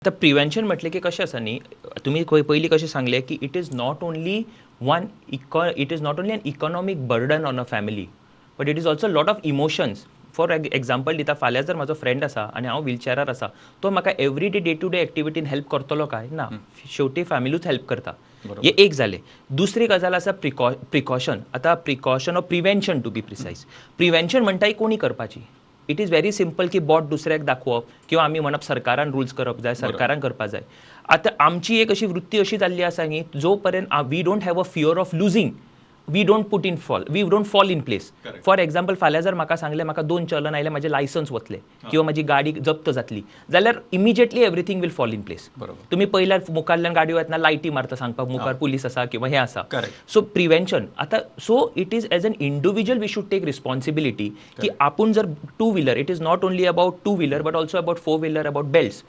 आतां प्रिवेन्शन म्हटलें की कशें आसा न्ही, तुमी पयलीं कशें सांगलें की it is not only one eco it is not only an economic burden on a family, but it is also lot of emotions. For example दिता, फाल्यां जर म्हाजो फ्रेंड आसा आनी हांव व्हिलचेरार आसा, तो म्हाका एवरी डे टू डे एक्टिविटीन हेल्प करतलो काय ना? शेवटी फॅमिलूच हेल्प करता. हे एक जालें. दुसरी गजाल आसा प्रिकॉशन. आतां precaution or prevention, to be precise. Prevention म्हणटा ही कोणी करपाची? It is very simple की बोट दुसऱ्याक दाखोवप किंवा आमी म्हणप सरकारान रुल्स करप जाय, सरकारान करपाक जाय. आतां आमची एक अशी वृत्ती अशी जाल्ली आसा न्ही, जो पर्यंत we don't have a fear of losing, we don't fall in place. For example, फाल्यां जर म्हाका सांगलें, म्हाका दोन चलन आयले, म्हाजें लायसन्स वतलें किंवा म्हाजी गाडी जप्त जातली, जाल्यार immediately everything will fall in place. तुमी पयल्यार मुखारल्यान गाडयो येतना लायटी मारता सांगपाक, मुखार पुलीस आसा किंवा हें आसा. सो प्रिवेन्शन आतां, so it is as an individual we should take responsibility की आपूण जर two wheeler, it is not only about two wheeler but also about four wheeler, about belts.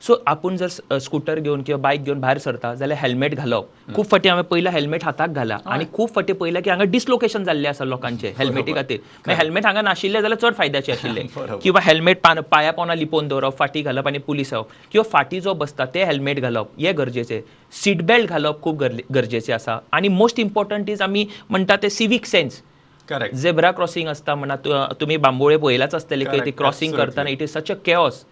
So आपूण जर स्कूटर घेवन किंवा बायक घेवन भायर सरता जाल्यार हेल्मेट घालप. खूब फावटी हांवें पयलें हेल्मेट हाताक घाला आनी खूब फावटी पयलें की हांगा डिसलोकेशन जाल्लें आसा लोकांचें हेल्मेटी खातीर. मागीर हेल्मेट हांगा नाशिल्लें जाल्यार चड फायद्याचें आशिल्लें. किंवा हेल्मेट पांया पोंदा लिपोवन दवरप, फाटी घालप आनी पुलीस येवप, किंवा फाटी जो बसता ते हेल्मेट घालप हें गरजेचें. सीट बेल्ट घालप खूब गरजेचें आसा. आनी मोस्ट इम्पॉर्टंट is आमी म्हणटा ते सिवीक सेन्स. झेब्रा क्रॉसिंग आसता म्हणा, तुमी बांबोळे पळयलाच आसतलें की ती क्रॉसिंग करतना it is such a chaos.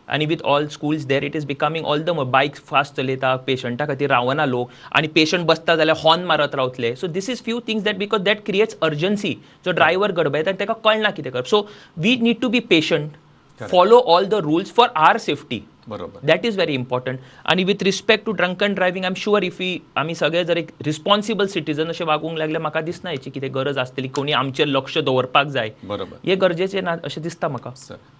आनी with all schools there, it is becoming all the bike fast चलयता, पेशंटा खातीर रावना लोक आनी पेशंट बसता जाल्यार हॉर्न मारत रावतले. So this is few things that, because that creates urgency, जो ड्रायव्हर गडबडटा ताका कळना कितें करप. So we need to be patient, follow all the rules for our safety. That is very important. आनी with respect to drunken driving, I am sure if we आमी सगळे जर एक रिस्पॉन्सिबल सिटीजन अशें वागूंक लागले, म्हाका दिसना हेची कितें गरज आसतली, कोणी आमचेर लक्ष दवरपाक जाय. हे गरजेचें ना अशें दिसता म्हाका. सर.